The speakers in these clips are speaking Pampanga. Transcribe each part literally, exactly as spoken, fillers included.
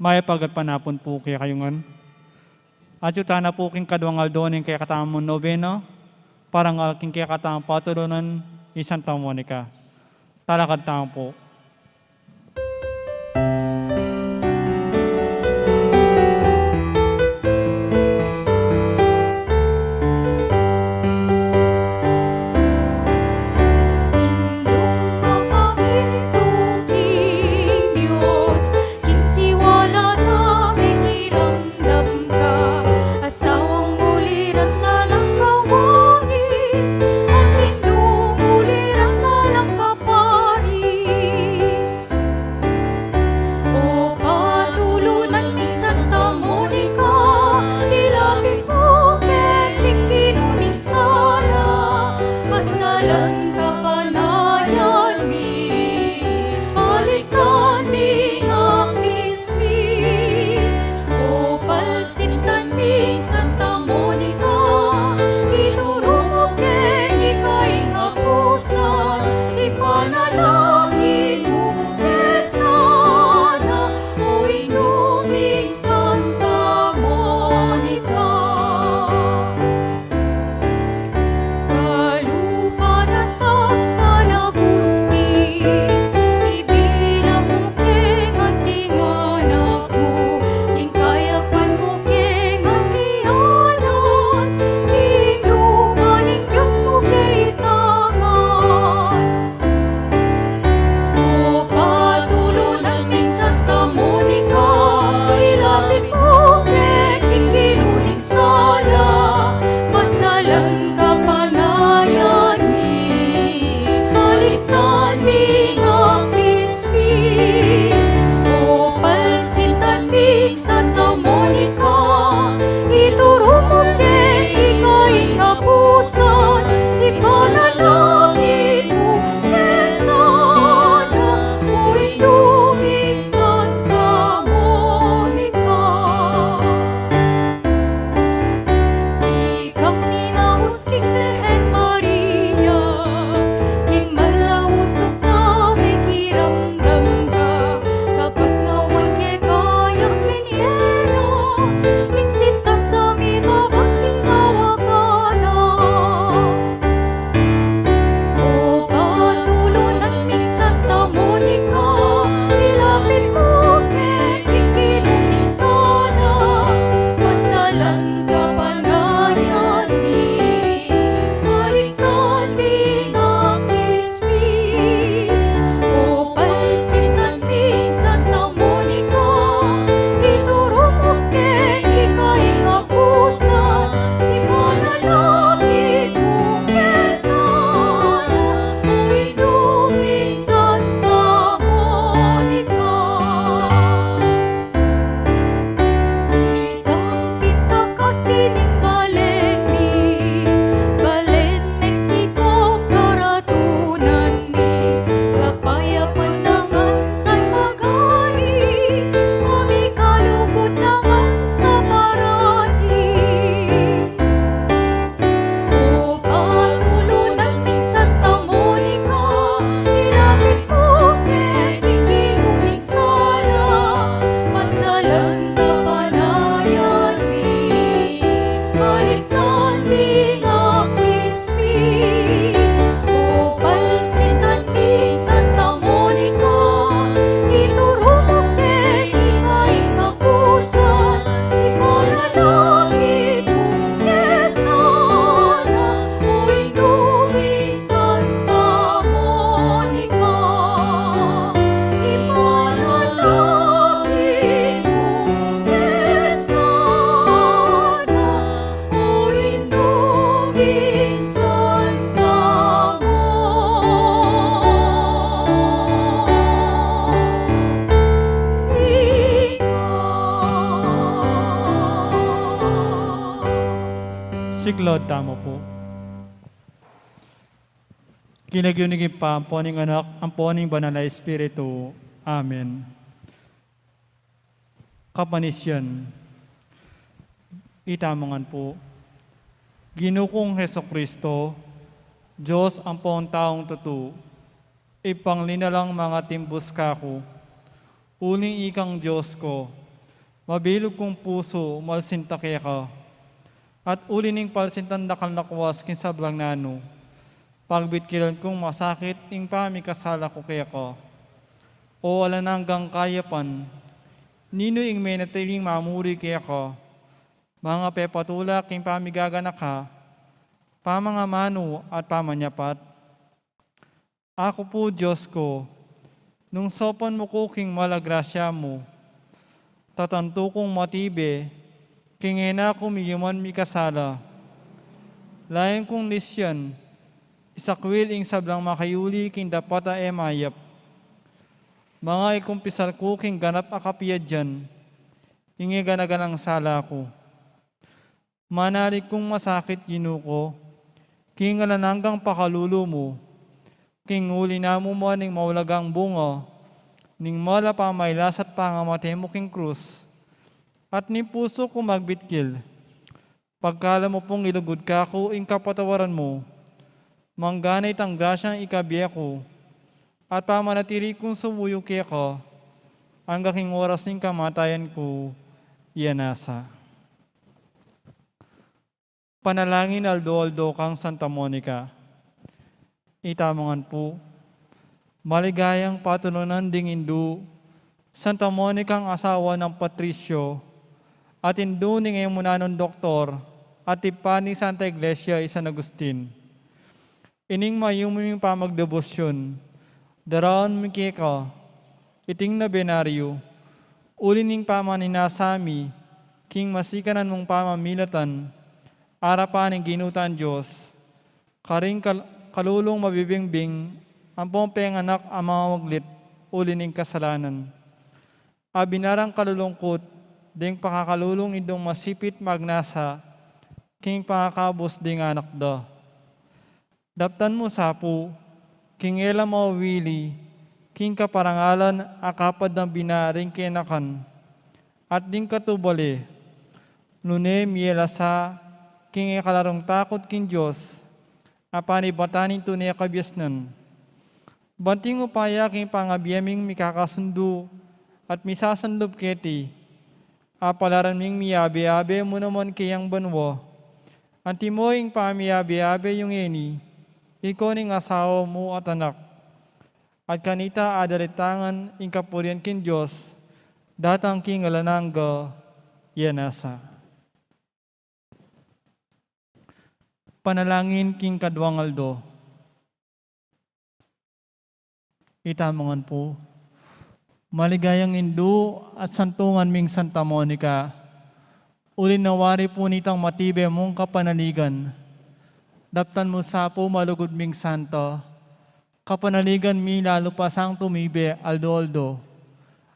Mayap a gatpanapun pu kekayu ngan. Atyu tana pu king kaduang aldo ning kekatamung nobena, parangal king kekatamung patulunan i Santa Monica. Talakad tamu pu. Indung mapamintu king Dios, king siwala na mekiramdam ka, asawang muliran na lang kawangis, at indung muliran na lang kaparis. O patulunan ming Santa Monica, ilapit mu ke king Ginu ning sala, pasalan kapanayan mi, balikdan ding akis mi. O pal sintan ming Santa Monica, ituru mu keng ika ing apusan, ipanalangin mu ke sana, o Indu ming Santa Monica. Kalupa na sang San Agustin, ibilang mu keng anting anak mu, king kayapan mu keng anting anak, king lupa ning Dios mu ke itangan. O patulunan ming Santa Monica, ilapit mu ke king Ginu ning sala, pasalan kapanayan mi, balikdan ding akis mi. O pal sintan ming Santa Monica, ituru mu keng ika ing apusan, ipanalangin mu ke sana, o Indu ming Santa Monica. Ikang minaus king Birhen Maria, king malausuk na mekiramdam ka, kapasnawan keka yang minyera, ing sinta sa mibaba king awa ka na. O patulunan ming Santa Monica, ilapit mu ke king Ginu ning sala, pasalan kapanayan mi, balikdan ding akis mi. O pal sintan ming Santa Monica, ituru mu keng ika ing apusan, ipanalangin mu ke sana, o Indu ming Santa Monica. Ikang pintakasi ning balen mi, balen Mexico, karatunan mi, kapayapan na ngan san magari, mamikalugud na ngan sa parati. O patulunan ming Santa Monica, ilapit mu ke king Ginu ning sala, pasalan kapanayan mi, balikdan ding akis mi. O pal sintan ming Santa Monica, ituru mu keng ika ing apusan, ipanalangin mu ke sana, o Indu ming Santa Monica. Ipanalangin mu ke sana, o Indu ming Santa Monica. Siklaud tamu pu. King lagyu ning Ibpa, ampo ning Anak, ampo ning Banal a Espiritu. Amen. Kapanisyan, itamu ngan pu. Ginu kung Jesucristo, Dios ampong taung tutu, Ibpang linalang mangatimbus kaku, uling ikang Dios ku, Mabilug kung pusu, malsinta keka. At uli ning palsintan dakal na kuas king sablang nanu, pagbitkilan kung masakit ing pamikasala ku keka. O alang anggang kayapan, ninu ing menatiling mamuri keka? Manga pepatula king pamigaganaka, pamangamanu at pamanyapat. Aku pu, Dios ku, nung saupan mu ku king mal a grasya mu, tatantu kung matibe, king e na ku miyuman mikasala. Layun kung lisyan, isakwil ing sablang makayuli king dapat a e mayap. Manga ikumpisal ku king ganap a kapiadyan, ing e gana-ganang sala ku. Manalig kung masakit, Ginu ku, king alang anggang pakalulu mu, king uli na mu man ing maulagang bunga ning mal a pamailas at pangamate mu king krus, at ning pusu ku magbitkil. Pagkaluban mu pung ilugud kaku ing kapatawaran mu, mangganit ang grasyang ikabie ku, at pamanatili kung sumuyu keka angga king oras ning kamatayan ku. Iya nasa. Panalangin aldo-aldo kang Santa Monica. Itamu ngan pu, maligayang patulunan ding indu, Santa Monica, asawa nang Patricio, at indu ning e munanung doktor, at ibpa ning Santa Iglesia i San Agustin. Ining mayumu ming pamagdebosyun, daraun mi keka iting nobenaryu, uli ning pamaninasa mi king masikanan mung pamamilatan, arapan ning Ginu tang Dios, karing kal-, kalulung mabibingbing ampong penganak a mangawaglit uli ning kasalanan. Abinarang kalulungkut ding pakakalulung indung masipit magnasa king pangakabus ding anak da. Daptan mu sa pu, king e la mawili, king kaparangalan a kapad nang binaring kenakan, at ding katubale, nune mie la sa, king e kalarung takut king Dios, a panibatan ning tune a kabiasnan. Banting upaya king pangabie ming mikakasundu at misasanlub keti, apalaran ming miabe-abe mu naman keyang banua. Antimo ing pamiabe-abe yung eni, iko ning asawa mu at anak, at kanita adalitangan ing kapurian king Dios, datang king alang angga. Iya nasa. Panalangin king kaduang aldo. Itamu ngan pu, maligayang indu at santungan ming Santa Monica, uli na wari pu nitang matibe mung kapanaligan, daptan mu sa pu malugud ming santa, kapanaligan mi lalu pa sang tumibe aldo-aldo,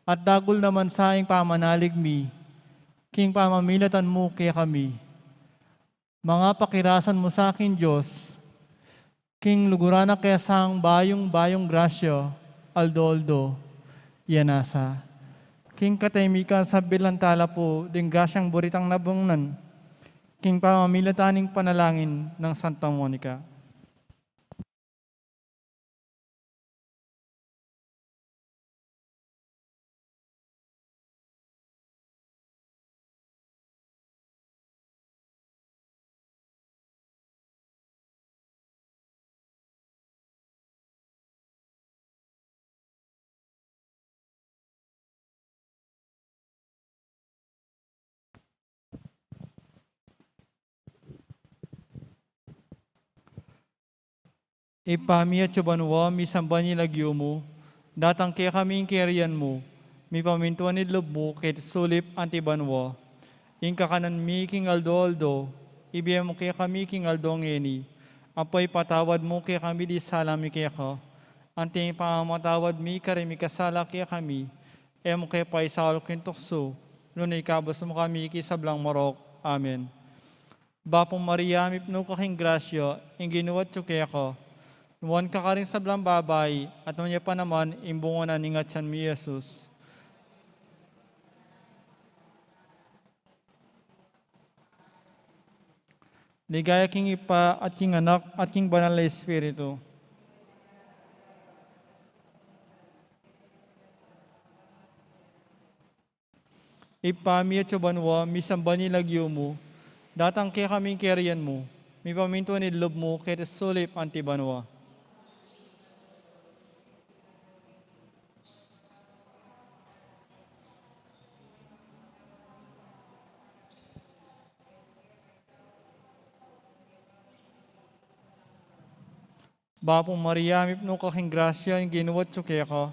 at dagul naman sa ing pamanalig mi king pamamilatan mu kekami. Manga pakirasan mu sa king Dios, king luguran na ke sang bayung-bayung grasya, aldo-aldo. Iya nasa. King katahimikan sambilan tala pu ding grasyang buri tang nabungnan, king pamamilatan ning panalangin nang Santa Monica. Ibpa mi atsu banua, misamban ya ing lagyu mu, datang kekami ing kayarian mu, mipamintuan ing lub mu keti sulip anti banua. Ing kakanan mi king aldo-aldo, ibie mu kekami king aldo ngeni, ampo ipatawad mu kekami ding sala mi keka, anti ing pamamatawad mi karing mikasala kekami, e mu ke paisaul king tuksu, nune ikabus mu kami king sablang marok. Amen. Bapu Maria, mipnu ka king grasya, ing Ginu atsu keka. Nuan ka karing sablang babai, at nuan ya pa naman ing bunga na ning atian mu, i Jesus. Ligaya king Ibpa, at king Anak, at king Banal a Espiritu. Ibpa mi atsu banua, misamban ya ing lagyu mu, datang kekami ing kayarian mu, mipamintuan ing lub mu keti sulip anti banua. Bapu Maria, mipnu ka king grasya, ing Ginu atsu keka.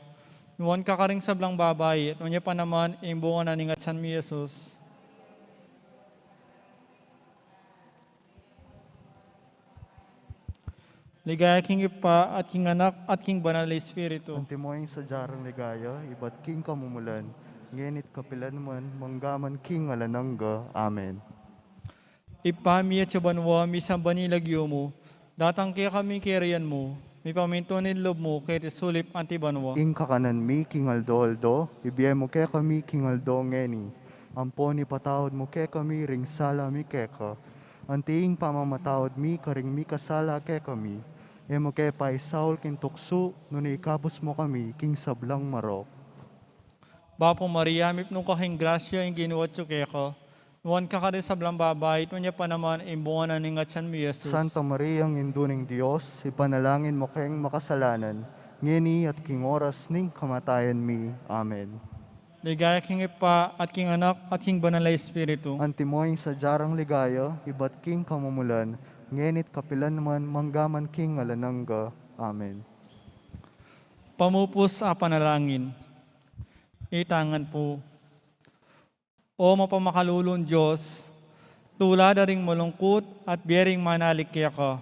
Nuan ka karing sablang babai, at nuan ya pa naman ing bunga na ning atsan mu, i Jesus. Ligaya king Ibpa, at king Anak, at king Banal a Espiritu. Antimo ing sadya rang ligaya, ibat king kamumulan, ngeni at kapilan man, mangga man king alang angga. Amen. Ibpa mi atsu banua, misamban ya ing lagyu mu, datang kekami ing kayarian mu, mipamintuan ing lub mu keti sulip anti banua. Ing kakanan mi king aldo-aldo, ibie mu kekami king aldo ngeni. Ampon ipatawad mu kekami ring sala mi keka, anti ing pamamatawad mi karing mikasala kekami. E mu ke paisaul king tuksu, nune ikabus mu kami king sablang marok. Bapu Maria, mipnu ka king grasya, ing Ginu atsu keka. Nuan ka karing sablang babai, at nuan ya pa naman ing bunga na ning atsan mu, i Jesus. Santa Maria, Indu ning Dios, ipanalangin mu keng makasalanan, ngeni at king oras ning kamatayan mi. Amen. Ligaya king Ibpa, at king Anak, at king Banal a Espiritu. Antimo ing sadya rang ligaya, ibat king kamumulan, ngeni at kapilan man, mangga man king alang angga. Amen. Pamupus a panalangin. Itangan pu. O mapamakalulung Dios, tula da ring malungkut at bie ring manalig keka.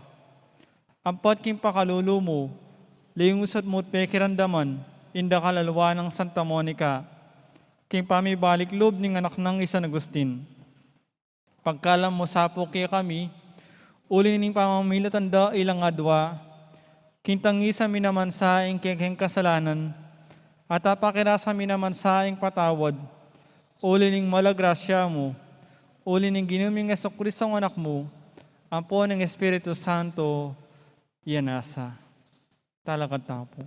Ampat king pakalulu mu, lingusan mu at pekiramdaman ing dakal a lua nang Santa Monica, king pamibalik lub ning anak nang i San Agustin. Pagkalam mu sa pu kekami, uli ning pamamilatan da ilang adua, king tangisan mi naman sa ing kekeng kasalanan, at apakirasan mi naman sa ing patawad, uli ning mala grasya mu, uli ning Ginu ming Jesucristo a Anak mu, ampo ning Espiritu Santo, ya nasa. Talakad tamu pu.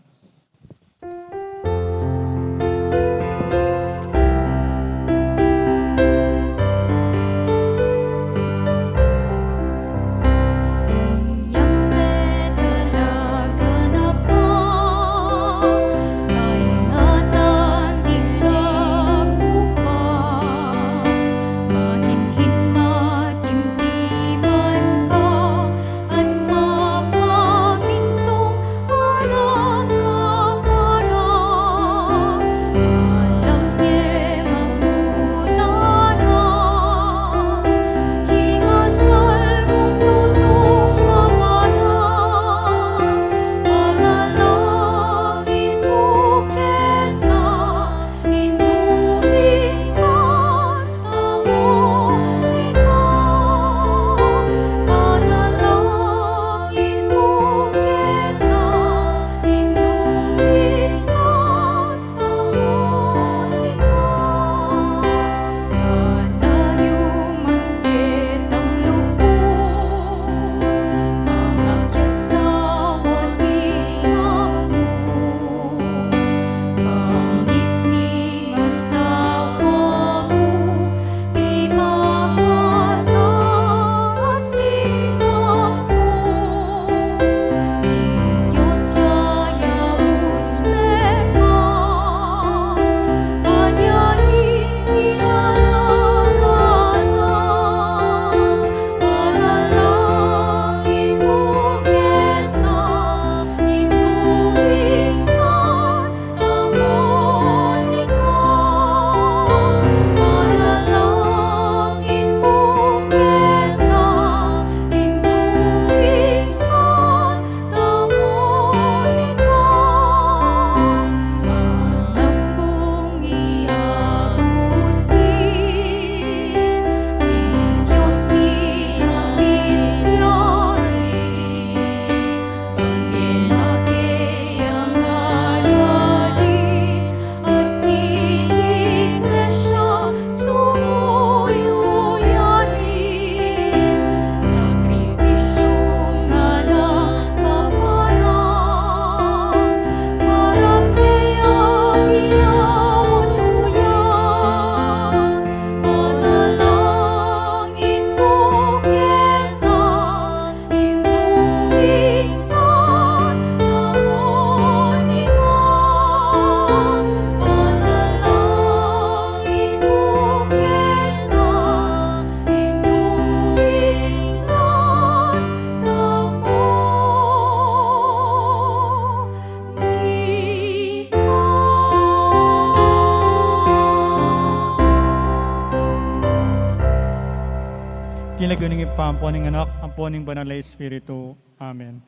Pampo ning Anak, ampo ning Banal a Espiritu. Amen.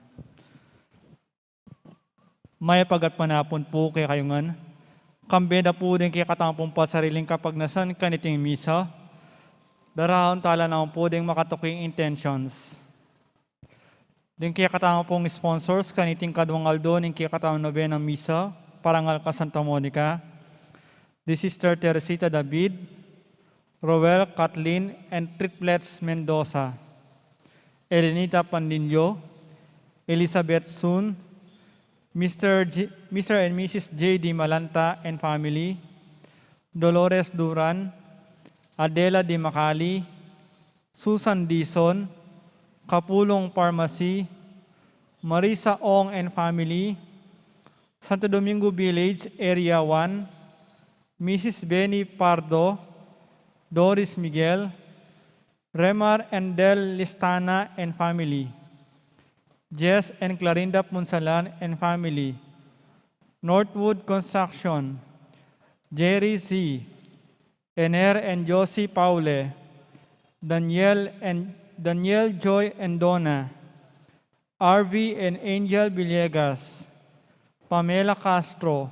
Mayap a gatpanapun pu kekayu ngan. Kambe da pu ding kekatamung pasariling kapagnasan kaniting misa. Daraun tala naman pu ding makatuking intentions. Ding kekatamung sponsors kaniting kaduang aldo ning kekatamung nobenang misa, parangal kan Santa Monica, di Sister Teresita David, Roel, Kathleen, and Triplets Mendoza, Elenita Pandillo, Elizabeth Sun, Mister J-, Mister and Missus J D Malanta and family, Dolores Duran, Adela Di Macali, Susan Dizon, Kapulong Pharmacy, Marisa Ong and family, Santo Domingo Village, Area one, Missus Benny Pardo, Doris Miguel, Remar and Del Listana and family, Jess and Clarinda Punsalan and family, Northwood Construction, Jerry Z, Ener and Josie Paule, Daniel and, Daniel, Joy and Donna, R V and Angel Villegas, Pamela Castro,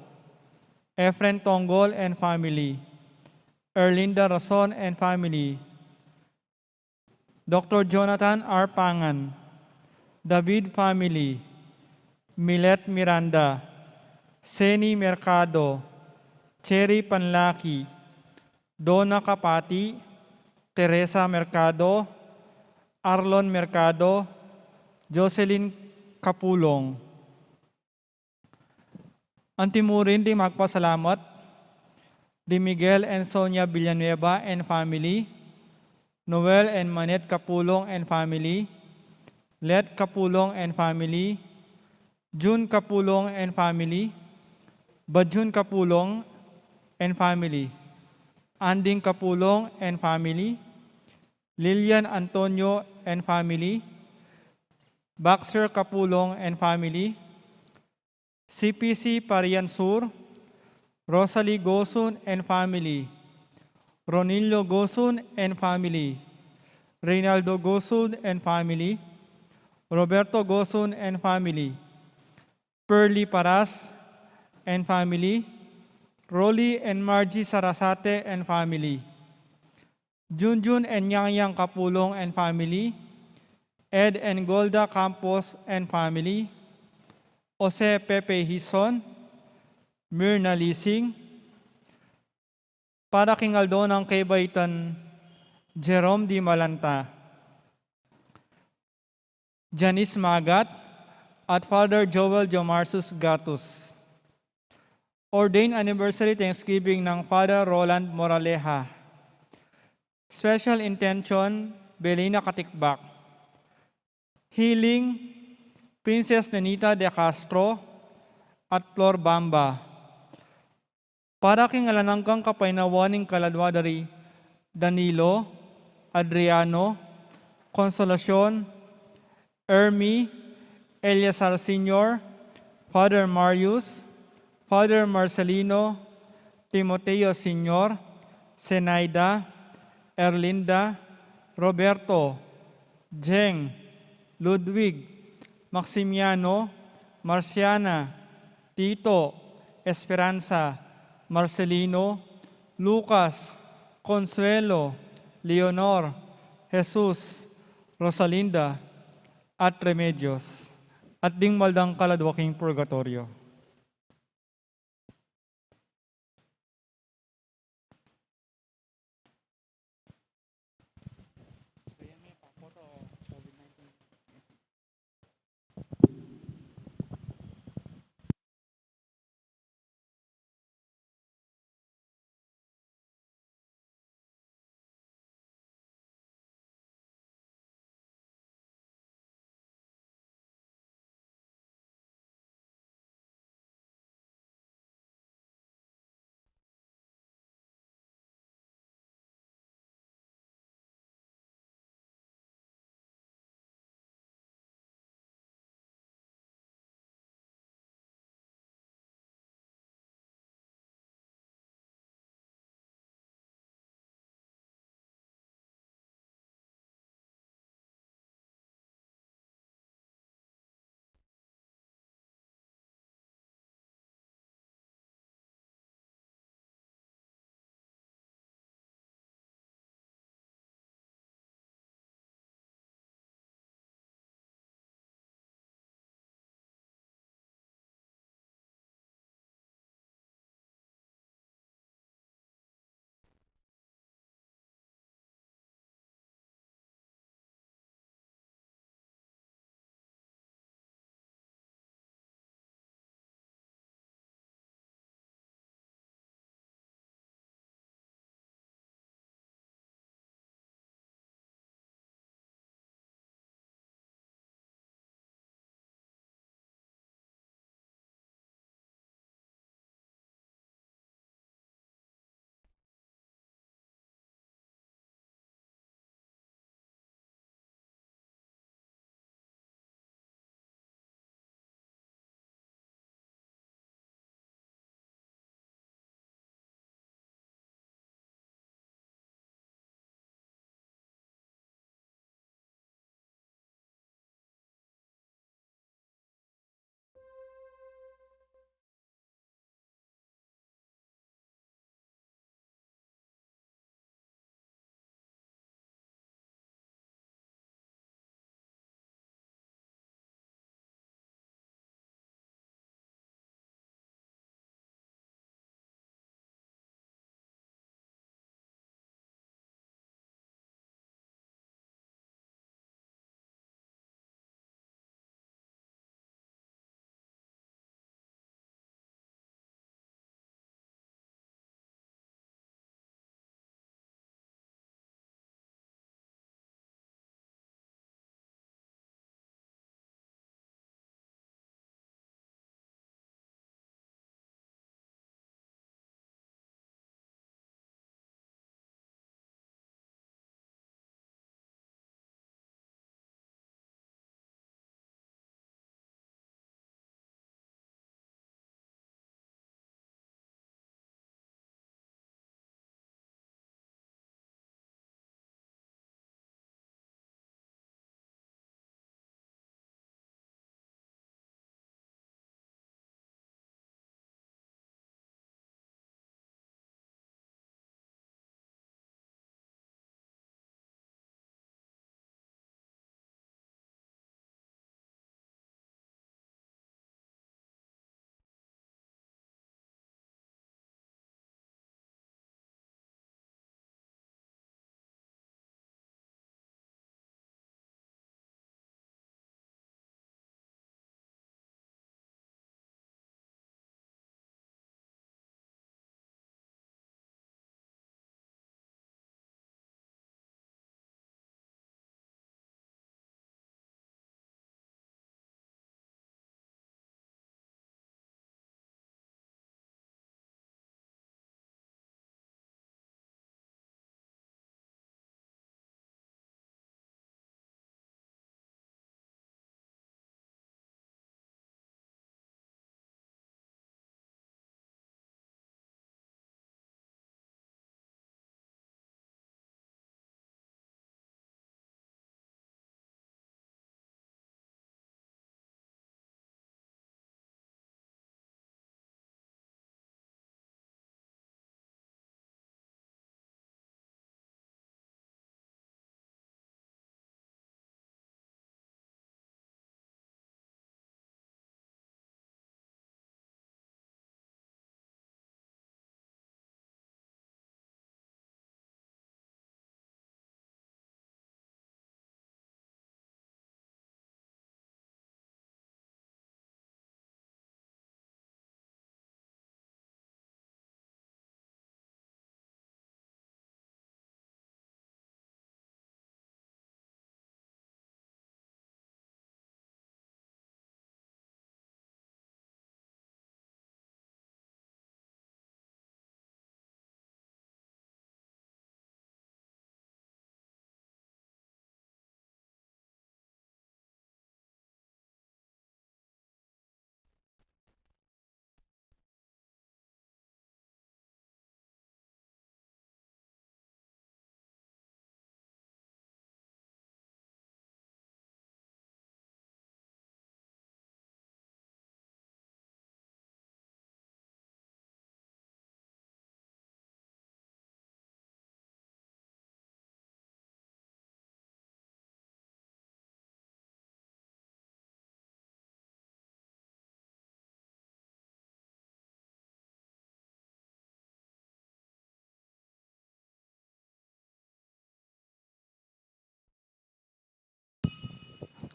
Efren Tongol and family, Erlinda Rason and family, Doctor Jonathan R Pangan, David family, Milet Miranda, Seni Mercado, Cherry Panlaki, Donna Capati, Teresa Mercado, Arlon Mercado, Jocelyn Capulong. Anti mu rin ding magpasalamat di Miguel and Sonia Villanueva and family, Noel and Manette Capulong and family, Let Capulong and family, Jun Capulong and family, Bajun Capulong and family, Anding Capulong and family, Lilian Antonio and family, Baxter Capulong and family, C P C Parian Sur, Rosalie Gosun and family, Ronilio Gosun and family, Reynaldo Gosun and family, Roberto Gosun and family, Pearly Paras and family, Rolly and Margie Sarasate and family, Junjun and Yangyang Capulong and family, Ed and Golda Campos and family, Jose Pepe Hison, Mirna Lising, para king aldo nang kebaitan, Jerome Di Malanta, Janice Magat, at Father Joel Jomarsus Gatus. Ordained Anniversary Thanksgiving ng Father Roland Moraleja. Special intention, Belina Katikbak. Healing, Princess Nenita de Castro at Flor Bamba. Para king alang anggang kapaynawan ning kaladwa da ri Danilo, Adriano, Consolacion, Ermi, Eleazar Senior, Father Marius, Father Marcelino, Timoteo Senior, Zenaida, Erlinda, Roberto, Jeng, Ludwig, Maximiano, Marciana, Tito, Esperanza, Marcelino, Lucas, Consuelo, Leonor, Jesus, Rosalinda, at Remedios, at ding maldang kaladwa king purgatoryo.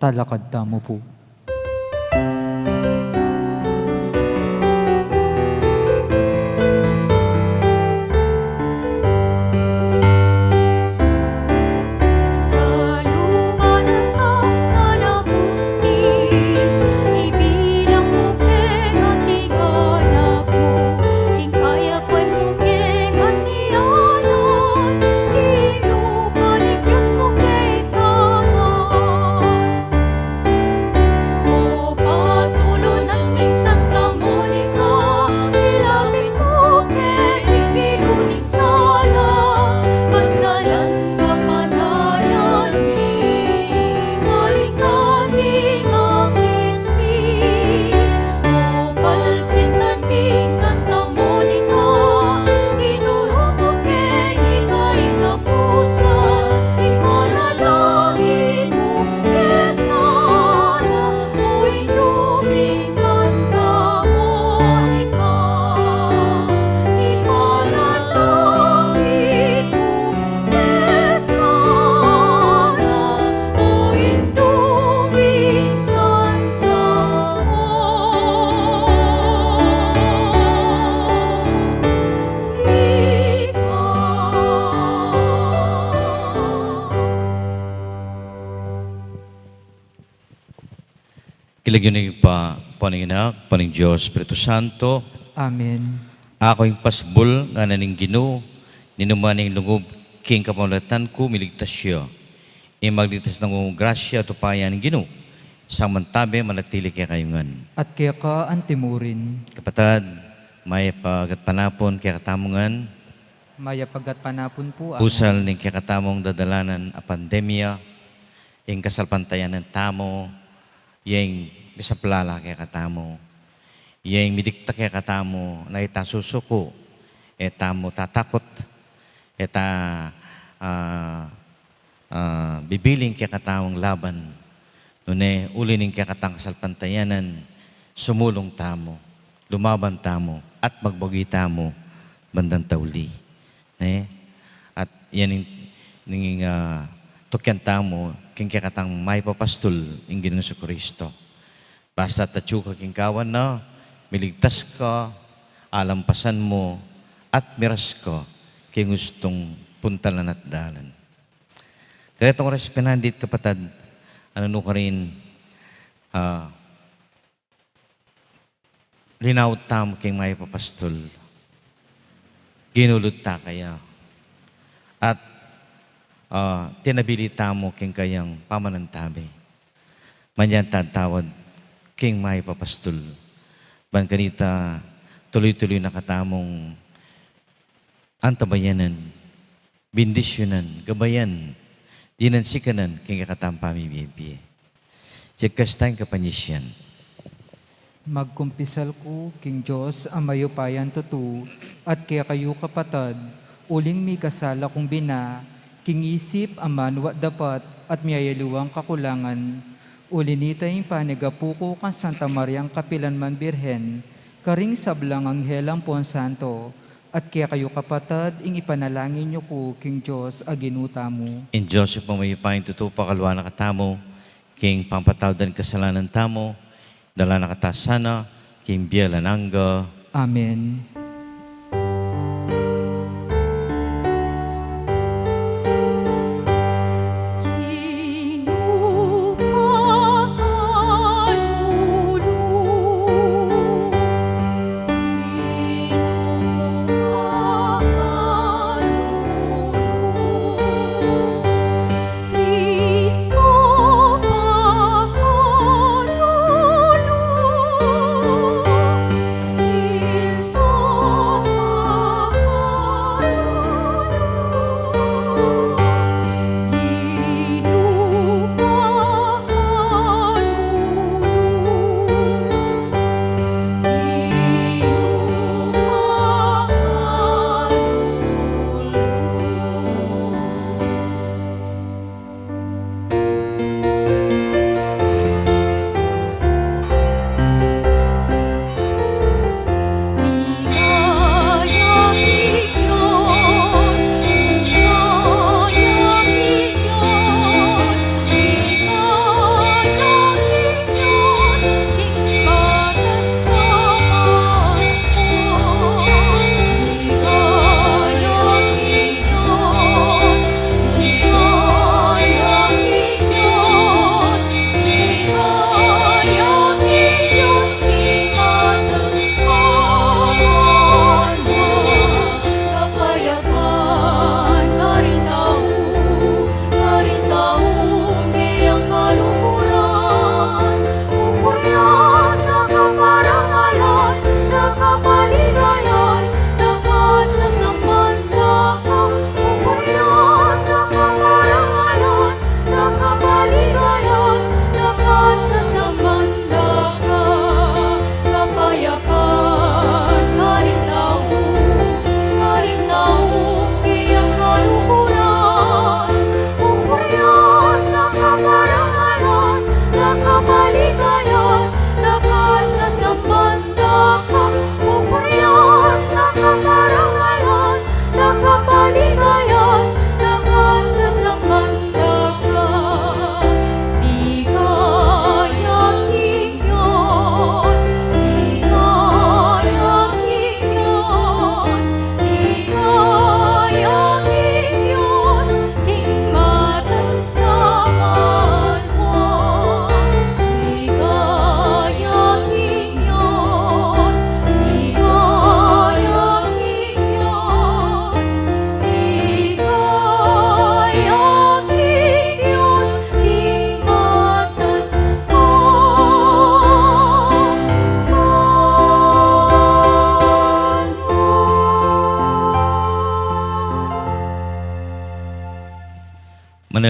Talakad tamu pu. King lagyu ning Ibpa, ampo ning Anak, ampo ning Dios Espiritu Santo. Amen. Aku ing pasbul, ngana ning Ginu, ninuman ing lungub king kapamilatan ku, miligtas ya. Ing magligtas nang grasya at upaya ning Ginu, sang mantabe manatili kekayu ngan. At keka antimurin. Kapatad, mayap a gatpanapun kekatamu ngan. Mayap a gatpanapun pu. Pusal ning kekatamung dadalanan a pandemya, ing kasalpantayanan tamu, ya ing misaplala kekatamu, ya ing midikta kekatamu, na e ta susuku, e tamu tatakut, e ta, ah, ah, bibiling kekatamung laban, nune uli ning kekatang kasalpantayanan, sumulung tamu, lumaban tamu, at magbagi tamu, bandang tauli. Ne? At yan ing, ning, ah, tukyan tamu, king kekatang mayap a pastul, ing Ginung Jesucristo. Basta atyu ka king kawan na, miligtas ka, alampasan mu, at miras ka, king ustung puntalan at dalan. Kaya itong oras pinandit kapatad, ano nu karin, ah, linaut tamu king mayap a pastul. Ginulud ta kaya. At, ah, tinabili tamu king kayang pamanantabe. Manyan tatawad king mayap a pastul. Ban kanita tuluy-tuluy na katamung antabayanan, bindisyunan, gabayan, dinan sikanan, king kekatang pamibie-bie. Jegkas tang kapanyisian. Magkumpisal ku king Dios a mayupayang tutu, at kekayu kapatad, uling mikasala kung bina, king isip, amanwa at dapat, at miyayaliwang kakulangan. Uli nita ing panigapu ku kang Santa Mariang kapilan man Birhen, karing sablang anghel ampon santo, at kekayu kapatad ing ipanalangin yu ku king Dios a Ginu tamu. Ing Dios a mayupayang tutu pakaluan na katamu, king pampatawad ning kasalanan tamu, dala na kata sana king bie alang angga. Amen.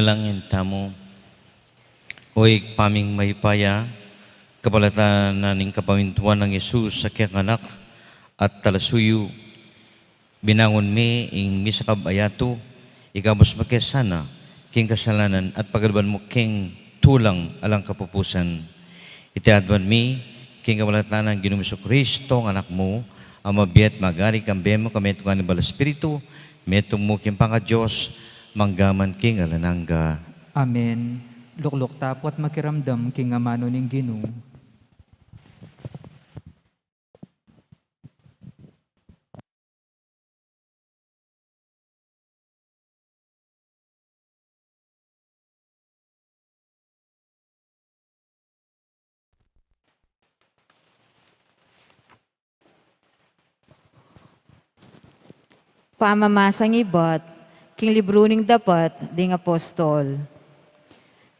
Manalangin tamu. O Ibpa ming mayupaya, kapalatan na ning kapamintuan nang Jesus a kekang Anak at talasuyu, binangun me ing misakab a yatu, ikabus mu ke sana king kasalanan at pagkalban mu keng tulang alang kapupusan. Iti adwan mi king kapalatan nang Ginung Jesucristo, a Anak mu, a mabie at magari kambe mu, kametung ning Banal Espiritu, metung mu king pangadios, mangga man king alang angga. Amen. Lukluk tapu at makiramdam king amanu ning Ginu. Pamamasang ibat king libru ning Dapat ding Apostol.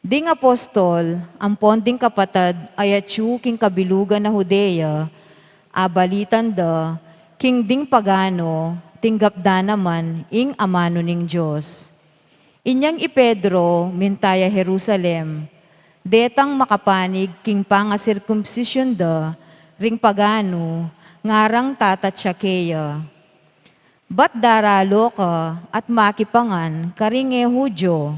Ding apostol ampon ding kapatad a atyu king kabilugan a Judea, abalitan da king ding pagano tinggap da naman ing amanu ning Dios. Inyang i Pedro minta ya Jerusalem, detang makapanig king pangasirkumsisyun da ring pagano, ngarang tatatsa keya, "Ba't daralu ka at makipangan karing e Judio?"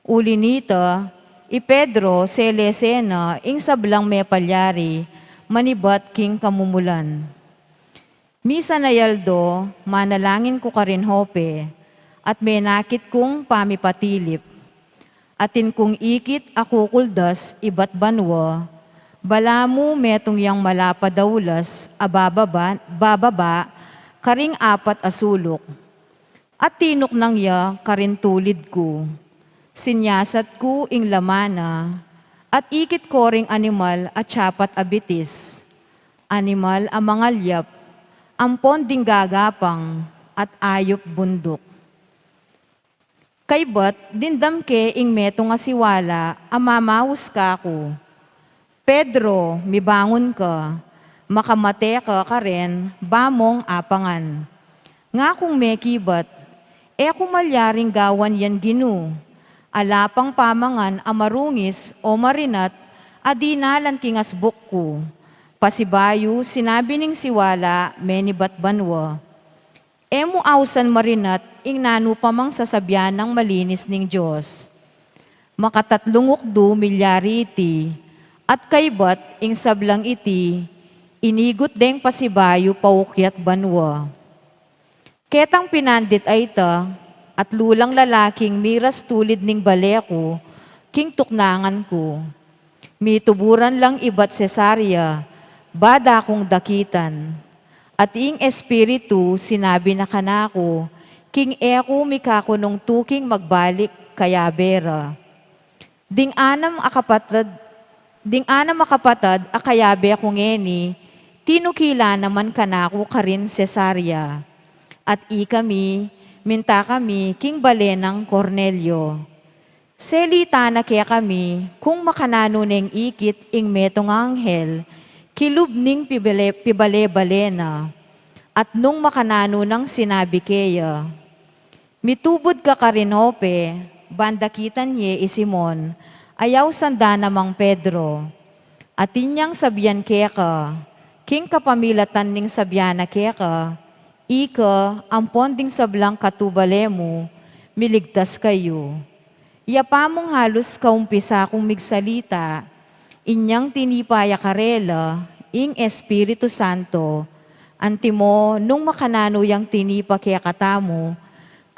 Uli nita, i Pedro selese na ing sablang mepalyari manibat king kamumulan. Misan a aldo, manalangin ku karin Jope, at menakit kung pamipatilip. Atin kung ikit a kukuldas ibat banua, balamu metung yang malapad a ulas a bababa, bababa karing apat a suluk. At tinuknang ya karin tulid ku. Sinyasat ku ing laman na, at ikit ko ring animal a tsapat a bitis, animal a mangalyap, ampon ding gagapang, at ayup bunduk. Kaybat dimdam ke ing metung a siwala a mamaus kaku, "Pedro, mibangun ka, makamate ka karin ba mung apangan." Nga kung mekibat, "E ku malyaring gawan yan, Ginu. Ala pang pamangan a marungis o marinat a dinalan king asbuk ku." Pasibayu sinabi ning siwala menibat banua, "E mu ausan marinat ing nanu pa mang sasabian nang malinis ning Dios." Makatatlung ukdu milyari iti, at kaybat ing sablang iti, inigut deng pasibayu paukyat banua. Ketang pinandit a ita, atlu lang lalaking miras tulid ning bale ku king tuknangan ku. Mituburan lang ibat Cesarea, ba da kung dakitan. At ing Espiritu sinabi na kanaku, king e ku mikakunung tuking magbalik kayabe ra. Ding anam a kapatad, ding anam a kapatad a kayabe ku ngeni, tinukila naman kanaku karin Cesarea. At ikami, minta kami king bale nang Cornelio. Selita na kekami kung makananu neng ikit ing metung a anghel kilub ning pibale-, pibale-bale na, at nung makananu nang sinabi keya, "Mitubud ka karin Jope, ban dakitan ye i Simon, a ausan da namang Pedro. Atin yang sabian keka, king kapamilatan ning sabian na keka, ika ampon ding sablang katubale mu, miligtas kayu." Iya pa mung halus kaumpisa kung migsalita, inyang tinipa ya karela ing Espiritu Santo, antimo nung makananu yang tinipa kekatamu,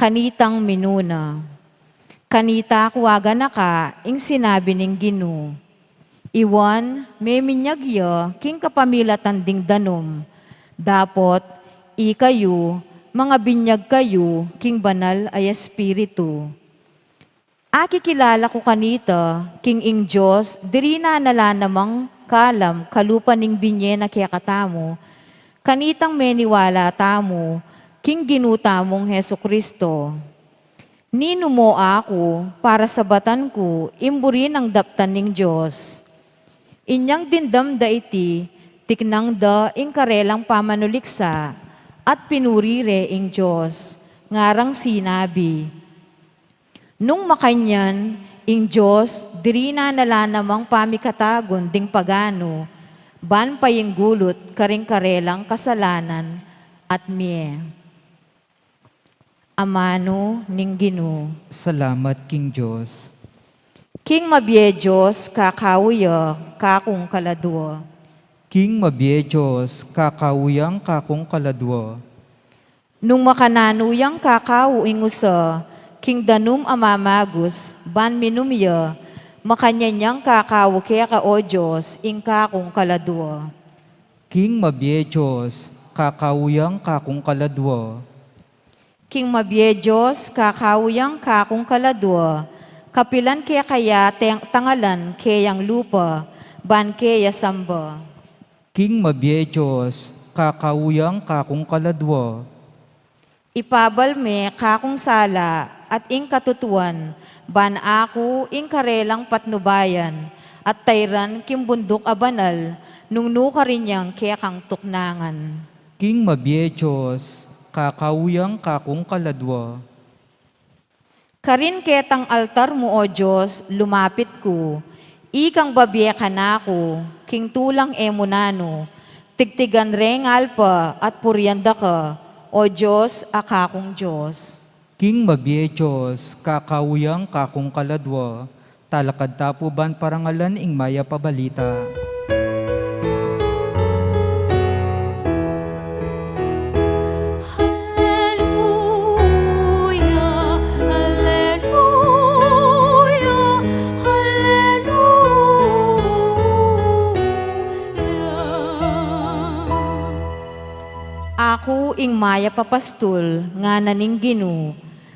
kanitang minuna. Kanita ku aganaka ing sinabi ning Ginu. Iwan, meminyag ya king kapamilatan ding danum. Dapot, ikayu, mangabinyag kayu king Banal a Espiritu. Akikilala ku kanita, king ing Dios, diri na nala namang kalam kalupa ning binye na kekatamu, kanitang meniwala tamu, king Ginu tamung Jesu-Cristo. Ninumo aku para sabatan ku ing buri nang daptan ning Dios. Inyang dimdam da iti, tiknang da ing karelang pamanuliksa, at pinuri re ing Dios, ngarang sinabi, Nung makanyan, ing Dios dirinan na la namang pamikatagun ding paganu, ban painggulut karing karelang kasalanan, at mie. Amanu ning Ginu. Salamat king Dios. King mabie Dios, kakau ya kakung kaladua. King mabie Dios, kakau yang kakung kaladua. Nung makananu yang kakau ing usa king danum a mamagus, ban minum ya, makanyan yang kakau keka, o Dios, ing kakung kaladua. King mabie Dios, kakau yang kakung kaladua. King mabie Dios, kakau yang kakung kaladua, kapilan keka ya teng-, tangalan keyang lupa, ban keya samba. King mabie Dios, kakau yang kakung kaladua. Ipabal me kakung sala at ing katutuan, ban aku ing karelang patnubayan, at tayran king bunduk a banal, nung nukarin yang kekang tuknangan. King mabie Dios, kakau yang kakung kaladua. Karin ketang altar mu, o Dios, lumapit ku, ikang babie kanaku, king tulang e mu nanu, tigtigan reng alpa at purian da ka, o Dios, a kakung Dios. King mabie Dios, kakau yang kakung kaladua, talakad ta pu ban parangalan ing mayap a balita. Alleluia, alleluia, alleluia. Aku ing mayap a pastul, ngana ning Ginu,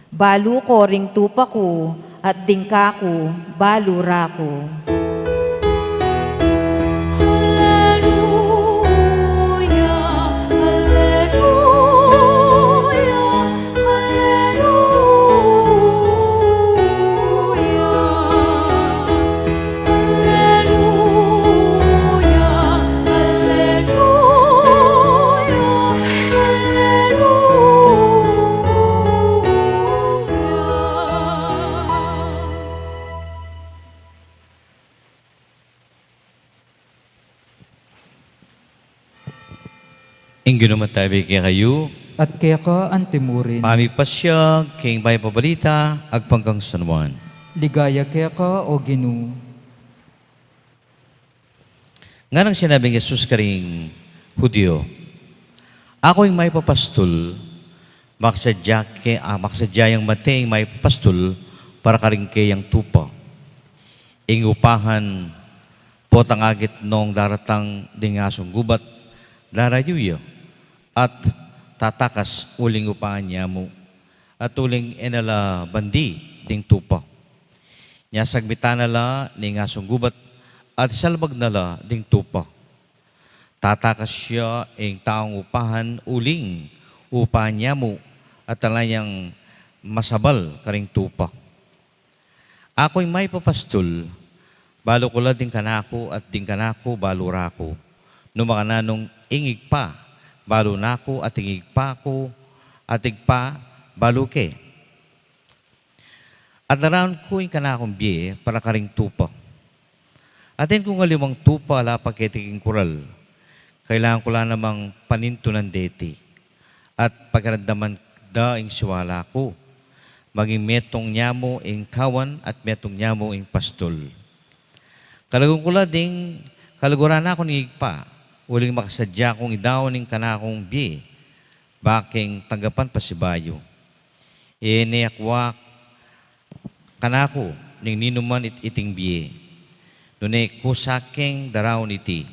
balu ko ring tupa ku, at ding kaku, balu ra ku. Alleluia, alleluia, alleluia. Alleluia, alleluia, alleluia. Ing Ginu mantabi kekayu. At keka antimurin. Pamipasiag king mayap a balita agpang kang San Juan. Ligaya keka, o Ginu. Nganang sinabi nang Jesus karing Judio, "Aku ing mayap a pastul, makasadya ke-, ah, makasadya yang mate ing mayap a pastul para karing keyang tupa. Ing upahan, potang agit nong daratang ding asung gubat, darayu ya, at tatakas uling upahan ya mu, at uling e na la bandi ding tupa. Nya sagmitan na la ning asung gubat, at isalbag na la ding tupa. Tatakas ya ing taung upahan uling upahan ya mu, at ala yang masabal karing tupa. Aku ing mayap a pastul, balu ku la ding kanaku, at ding kanaku balu ra ku. Nung makananu ing Ibpa, balu na ku, at ing Ibpa ku, at Ibpa, balu ke. At daraun ku ing kanakung bie para karing tupa. Atin kung alimang tupa ala pa keti king kural, kailangan ku la namang panintunan deti, at pakiramdaman da ing siwala ku, maging metung nya mu ing kawan at metung nya mu ing pastul. Kalaguan ku la ding, kalaguan na ku ning Ibpa, uling makasadya kung idaun ing kanakung bie, ba keng tanggapan pasibayu. E ne akua kanaku ning ninuman it-, iting bie, nune kusa keng daraun iti.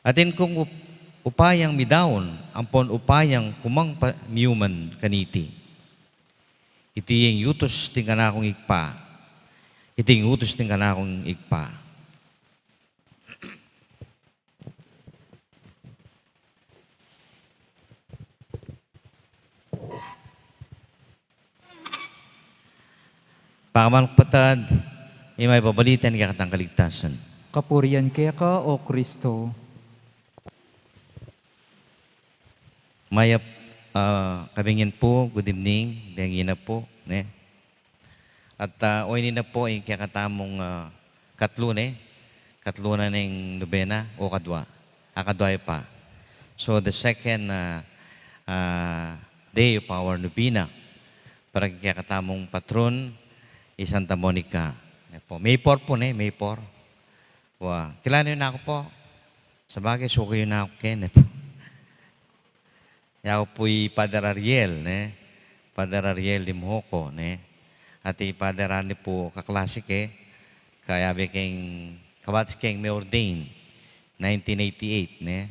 Atin kung up-, upayang midaun, ampon upayang kumang pa-, miuman kaniti. Iti ing utus ding kanakung Ibpa. Iti ing utus ding kanakung Ibpa." Pakamanung patad, ing mayap a balita ning kekatang kaligtasan. Kapurian keka, o Kristo. Mayap, ah, kabinyan pu, good evening, bengin na pu, ne? At, ah, o ini na pu ing kekatamung, ah, katlu ne, katlu na ning nobena o kadwa. Ah, kadwa ya pa. So, the second, ah, ah, day of our novena para king kekatamung patron, i Santa Monica. Ne pu. May four pu ne, May four. Wa, kilala yu na ku pu. Sabagay, suki yu na ku kene pu. Yaku pu i Father Ariel, ne? Father Ariel Limhoco, ne? At i Father Arne pu kaklasi ke, kayabe keng, kabatis keng me-ordain, nineteen eighty-eight, ne?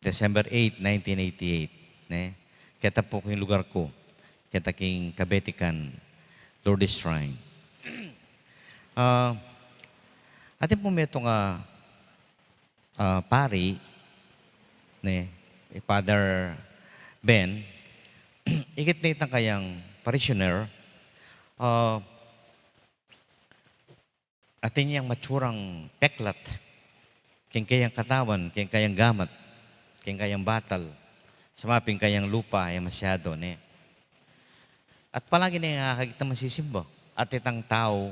December eight, nineteen eighty-eight, ne? Keta pu king lugar ku, keta king Kabetican Lourdes Shrine. Ah, atin pu metung a ah, pari, ne, i Father Ben, ikit ne itang kayang parishioner, ah, atin yang matsurang peklat king kayang katawan, king kayang gamat, king kayang batal, sumaping kayang lupa, e masyado, ne. At palagi ne akakit a masisimba. At itang tau,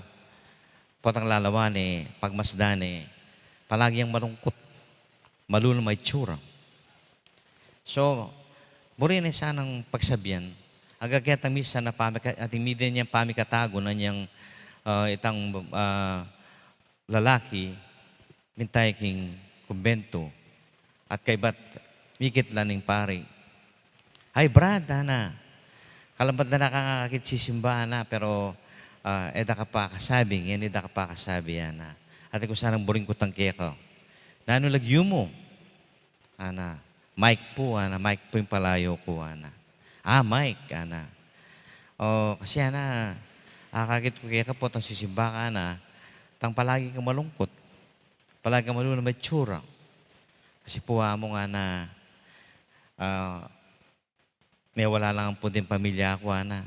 potang lalawan e, pagmasdan e, palagi yang malungkut, malulung a itsura. So, buri ne sanang pagsabian, agaget a misan a pamika-, ating miden yang pamikatagun, anyang, ah, itang, ah, lalaki, mintay king kumbento, at kaybat, mikit la ning pari. "Ay, Brad," ana, "kalamat da na kang akakit sisimba," ana, "pero, ah, e da ka pa kasabi, ngeni e da ka pa kasabi," ana. At ku sanang buring kutang keka, "Nanu lagyu mu?" Ana, "Mike pu," ana, "Mike pu ing palayu ku," ana. "Ah, Mike," ana. "O, kasi," ana, "akakit ku keka potang sisimba ka," ana, "tang palagi kang malungkut. Palagi kang malulung a itsura. Kasi pu among," ana, "ah, mewala la ngan pu ding pamilya ku," ana.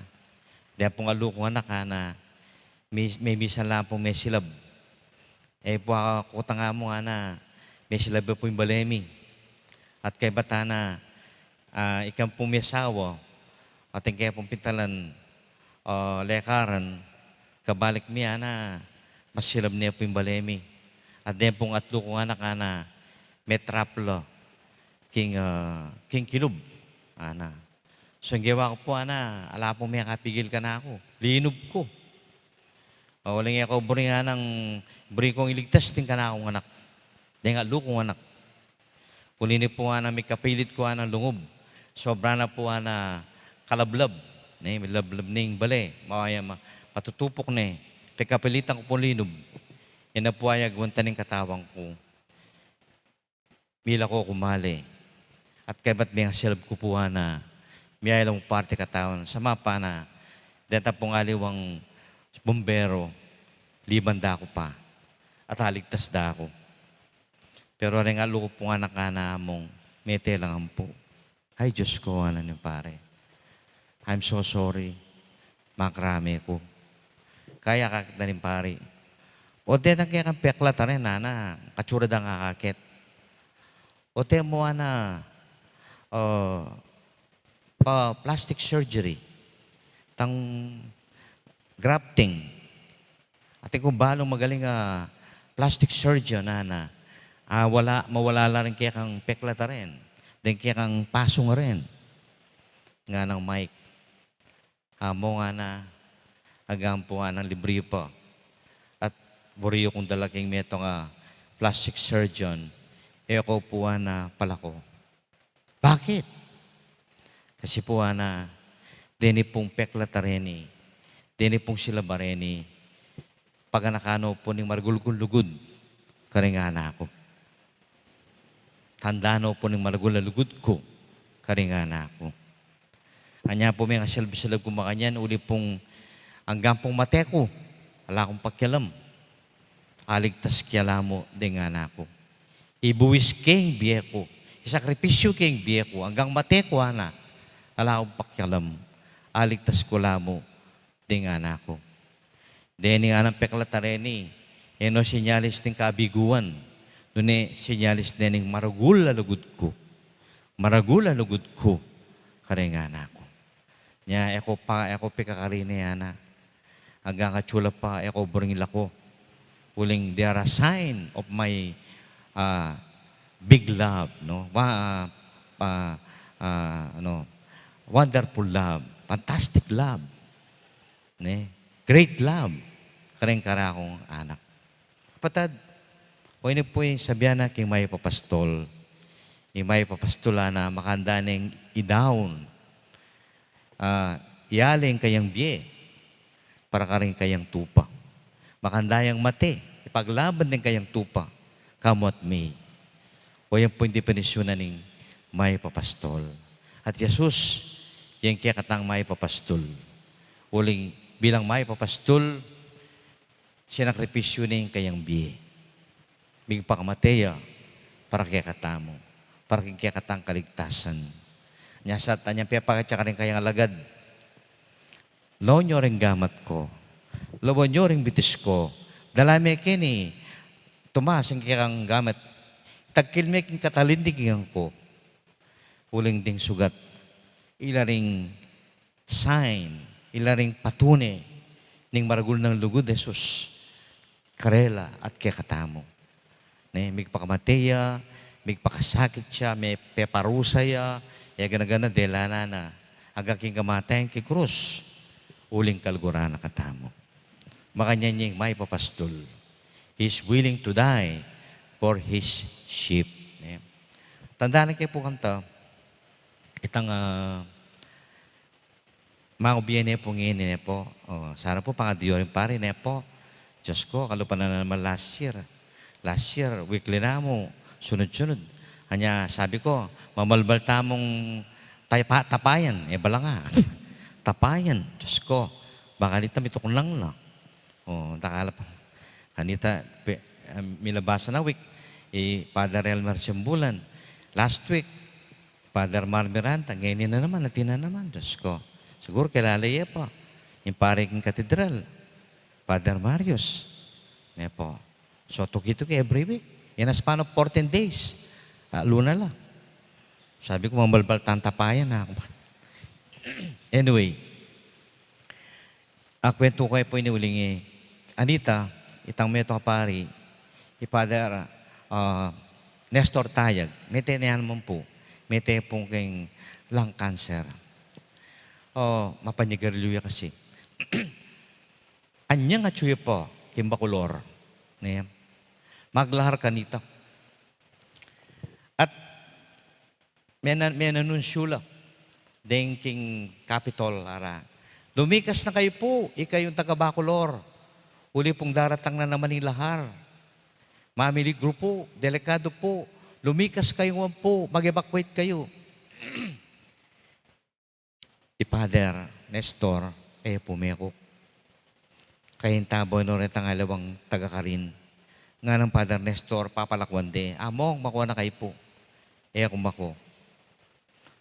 "Deng pung atlu kung anak," ana, "me-, memisan la pung mesilab. E pu akakutang among," ana, "mesilab ya pu ing bale mi. At kaybat," ana, "ah, ikang pung mesawa, atin ke pung pintalan, ah, lekaran, kabalik mi," ana, "masilab ne pu ing bale mi. At deng pung atlu kung anak," ana, "metrap la king, ah, king kilub," ana. "So, ing gewa ku pu," ana, "ala pung mekapigil kanaku. Linub ku. O, uling e ku buri nganang, buri kung iligtas ding kanakung anak. Deng atlu kung anak. Uli ne pu," ana, "mikapilit ku," ana, "lungub. Sobra na pu," ana, "kalablab. Ne, milablab ne ing bale. Mawaya ma-, matutupuk ne. Pekapilitan ku pung linub. Yan na pu aya agwantan ning katawan ku. Milako ku male. At kaybat mengasilab ku pu," ana, "miyayalung parti katawan. Sa mapa na, deta pung aliwang bumbero, liban da ku pa. At aligtas da ku. Pero deng atlu ku pung anak," ana, "among, mete la ngan pu." "Ay, Dios ku," ana ning pari. "I'm so sorry. Makrame ku." Kaya akakit na ning pari. "O, detang kekang peklat a rin," ana, "katsura dang akakit. O, te mu," ana, "o, pa plastic surgery. Tang grafting. Atin kung balung magaling a plastic surgeon," ana, "a, wala, mawala la ring kekang peklat a rin, deng kekang pasung a rin." Nganang Mike, "Among," ana, "agam pu," ana, "libre pa. At buri kung dala king metung a plastic surgeon, e ku pu," ana, "palako." "Bakit?" "Kasi pu," ana, "deni pung peklat a reni, deni pung silab a reni, paganakan no pu ning maragul kung lugud karing anak ku. Tandaan no pu ning maragul a lugud ku karing anak ku. Anya pu mengasilab-silab ku makanyan, uli pung anggang pung mate ku, ala kung pakialam. Aligtas ke la mu deng anak ku. Ibuwis ke ing bie ku, isakripisyu ke ing bie ku, anggang mate ku," ana, "ala kung pakialam. Aligtas ku la mu deng anak ku. Deni nganang peklat a reni, e no senyalis ning kabiguan, nune senyalis ne ning maragul a lugud ku. Maragul a lugud ku karing anak ku. Nya, e ku pa, e ku pikakarini," ana. Anggang atsu la pa, e ko buring lako. Uling they are a sign of my, ah, big love, no? Wa-, ah, ah, ah, ano, wonderful love, fantastic love, ne? Great love, kareng karakung anak. Kapatad, o ini pu ing sabian na king mayap a pastol. Ing mayap a pastol a na makanda neng idaun, ah, ialay ing kayang bie para karing kayang tupa. Makanda yang mate, ipaglaban deng kayang tupa, kamu at mi. O yan pu ing depinisyun na ning mayap a pastol. At Jesus, yang kekatang mayap a pastol. Uling bilang mayap a pastol, sinakripisyu ne ing kayang bie. Migpakamate ya para kekatamu, para king kekatang kaligtasan. Nya sa, anyang pepakit ya karing kayang alagad, "Lawan yu ring gamat ku, lawan yu ring bitis ku, dala me keni tumas ing kekang gamat, itagkil me king katalindigan ku, uling ding sugat, ila ring sign, ila ring patune ning maragul nang lugud Jesus karela at kekatamu." Ne, migpakamate ya, migpakasakit ya, mepeparusa ya, e gana-gana dela na na, anggang king kamatayan king krus, uling kaluguran na katamu. Makanyan ya ing mayap a pastol. He is willing to die for his sheep. Ne? Tandanan ke pu kanta, itang, ah, Mangubie ne pu ngeni, ne pu. O, sana pu pangadiu ring pari, ne pu. Diyos ko, kalupa na naman last year. Last year, weekly na mu, sunod-sunod. Anya, sabi ko, mamalbal tamung taypa-, tapayan. E, bala nga. Tapayan. Diyos ko, baka nita mituknang na. O, dakal pa. Kanita, pe-, em, milabasan a week, i Father Elmer Simbulan. Last week, Father Mar Miranda, ngeni na naman, atin na naman, Diyos ko. Siguro kilala ye pa. Ing pari king katedral, Father Marius. Ne pu. So, tuki-tuki every week. In a span of fourteen days. A, luna la. Sabi ko, mamalbal tang tapayan na. Anyway, akwentu ku kayu pu ini uling i, anita, itang metung a pari, i Father, ah, Nestor Tayag, mete ne naman pu, mete pu king lung cancer. O, mapanigarilyu ya kasi. Anyang atsu ya pu king Bacolor, ne? Maglahar kanita. At mena-, menanunsyu la deng king Capitol, ara, "Lumikas na kayu pu, ikayung taga Bacolor. Uli pung daratang na naman ing lahar. Mamiligru pu, delikadu pu. Lumikas kayu ngan pu, mag-evacuate kayu." I Father Nestor, e pu mekuk. Kayang tabaw no retang alawang taga-Karin. Ngana nang Father Nestor, papalakuan de, "Among, makua na kayu pu." E ku maku.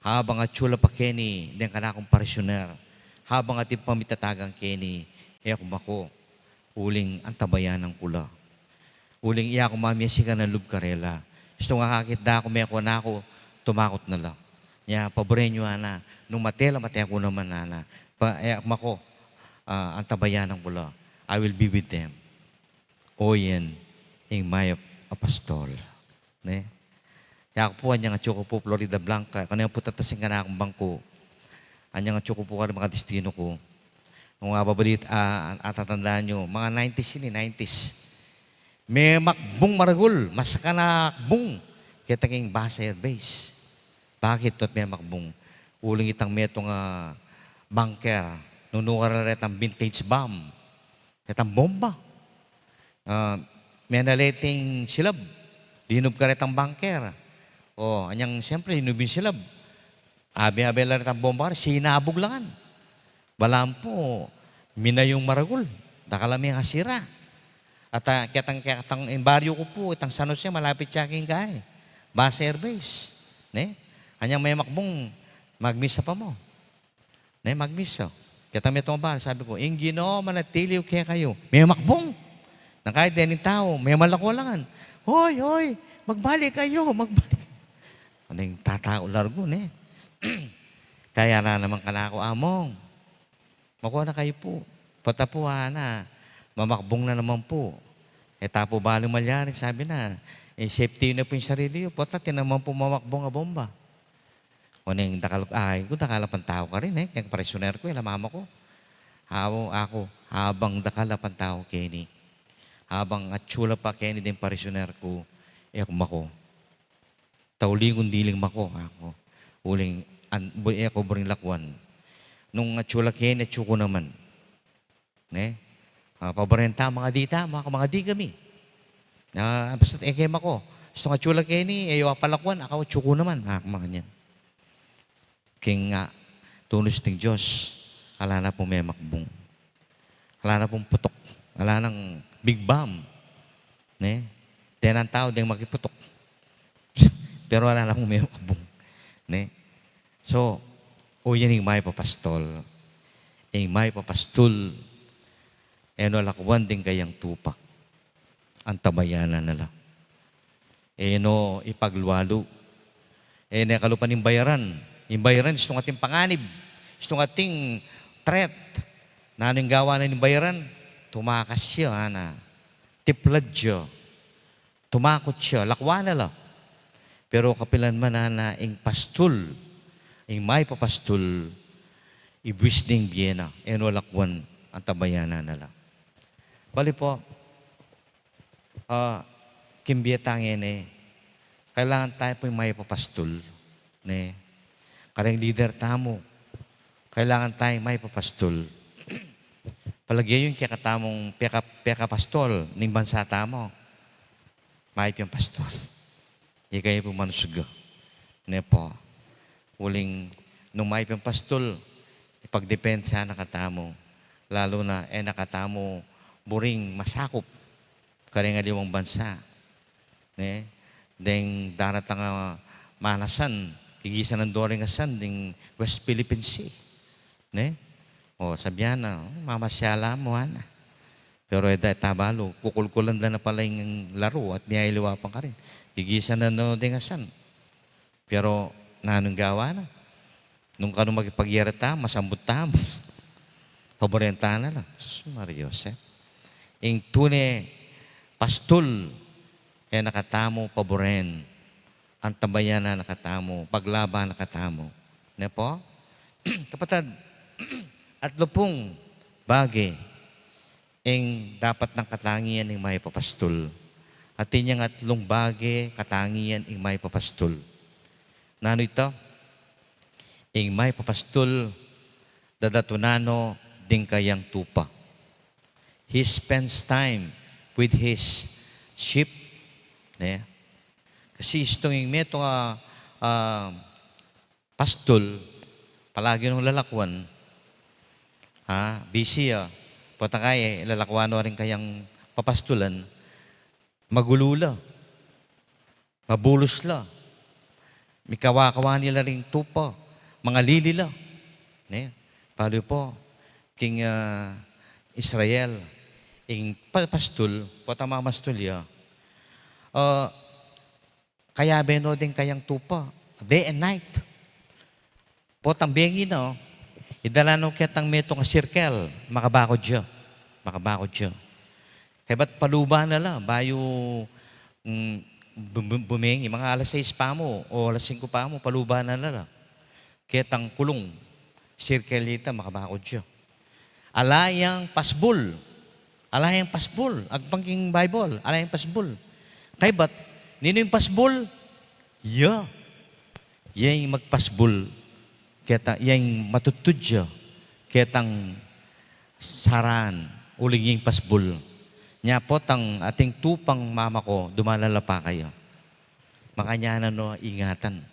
Habang atsu la pa keni deng kanakung parishioner, habang atin pang mitatagan keni, e ku maku. Uling antabayanan ku la. Uling iya ku mamie sika na lub karela. Istung akakit da ku, mekua na ku, tumakut na la. Nya, paburen yu ana, nung mate la, mate ku naman ana. Pa, e, maku, ah, antabayanan ku la. I will be with them. O yan ing mayap a pastol. Ne? Yaku pu, anyang atsu ku pu Floridablanca, kanu pu tatas ing kanakung bangku. Anyang atsu ku pu karing makadistinu ku. Nung ababalit, a, atatandaan yu, mga nineties ini, nineties. Memakbung maragul, masakan a akbung keta king Basa Air Base. Bakit tu't memakbung? Uling itang metung a bunker, nunukar la retang vintage bomb. Retang bomba. A, menaleting silab. Linub karetang bunker. O, anyang siyempre, linub ing silab. Abe-abe la retang bomba, sinabug la ngan. Balamu pu, minayung maragul. Dakal a mengasira. At, a, ketang, ketang, ing baryu ku pu, itang San Jose, malapit ya king kai. Basa Air Base. Ne? Anyang memakbung, magmisa pa mu. Ne, magmisa. Ketang metung a bar, sabi ku, "Ing Ginu manatili kekayu." Memakbung. Nang kaya dening tau, memalaku la ngan. "Hoy, hoy, magbalik kayu, magbalik." Nanu ing tatau largu, ne? Kaya na naman kanaku, "Among, makua na kayu pu." Pota pu, ana, mamakbung na naman pu. E ta pu baling malyari, sabi na, e, safety na pu ing sarili yu. Pota, atin naman pu mamakbung a bomba. Oneng dakal, ay, ku dakal a pang tau karin, e, keng parishioner ku, e, la mama ku. Aku, aku, habang dakal a pang tau keni, habang atsu la pa keni deng parishioner ku, e ku mako. Tauling ku diling mako, aku. Uling, an, bu-, e ku buring lakuan. Nung atsu la keni, atsu ku naman. Ne? A, paburen ta, mangadi ta, manga, mangadi kami. A, basta e ke mako. Basta atsu la keni, e yu apalakuan, aku atsu ku naman. A, makanyan. King, a, tunus ning Dios, ala na pung memakbung. Ala na pung putuk. Ala nang big bomb. Ne? Denan tau deng makiputuk. Pero ala na pung memakbung. Ne? So, o yan ing maipapastul. Ing maipapastul, e no lakuan ding kayang tupa. Antabayanan na la. E no ipaglualu. E ne kalupa ning bayaran. Ing bayaran, istung ating panganib. Istung ating threat. Nanu ing gawa na ning bayaran? Tumakas ya, ana. Tiplad ya. Tumakut ya, lakuan na la. Pero kapilan man, ana, ing pastul, ing maipapastul, ibuis ning bie na, e no lakuan, antabayanan na la. Bali pu, a, king bie tang e ne, kailangan tamu pu ing maipapastul, ne? Kareng lider tamu, kailangan tamu ing maipapastul. Palage yu ing kekatamung peka-, pekapastul ning bansa tamu. Mayap yang pastul. Ika ya pu manusga. Ne pu. Uling nung mayap yang pastul, ipagdepensa na katamu. Lalu na, e na katamu buring masakup kareng aliwang bansa. Ne? Deng daratang a manasan, gigisanan do ring asan ding West Philippine Sea. Ne? O, sabian na, o, mamasyala mu, ana. Pero e da, e ta balu, kukulkulan da na pala ing laru at miyayaliwa pa karin. Gigisanan no ding asan. Pero nanung gawa na? Nung kanu makipagyari ta, masambut ta, paburen ta na la. Sus Maria Josep. Ing tune pastul, e na katamu paburen. Antabayanan na katamu, paglaban na katamu. Ne pu? Kapatad, atlu pung bage ing dapat nang katangian ning maipapastul. Atin yang atlung bage katangian ing maipapastul. Nanu ita? Ing maipapastul, dadatunan no ding kayang tupa. He spends time with his sheep. Ne? Kasi istung ing metung a, a, pastul, palagi nung lalakuan, ha, busy ya, pota kaya lalakuan no ring kayang papastulan, magulu la, mabulus la, mikawa-kawa ne la ring tupa, mangalili la. Ne? Balu pu, king, ah, Israel, ing pa-, pastul, pota mamastul ya, ah, kayabe no ding kayang tupa, day and night. Potang bengi na, o, idala no ketang metung a circle, makabakud ya. Makabakud ya. Kaybat paluban na la, bayu, mm, bu-, bu-, bumengi, mga alas sais pa mu, o alas singku pa mu, paluban na la. Ketang kulung, circle ita, makabakud ya. Ala yang pasbul. Ala yang pasbul. Agpang king Bible, ala yang pasbul. Kaybat, ninu ing pasbul? Ya. Ya ing magpasbul. Keta, ya ing matutud ya. Ketang saran, uling ya ing pasbul. Nya potang ating tupang mama ko, dumalan la pa kaya. Makanyan no ingatan.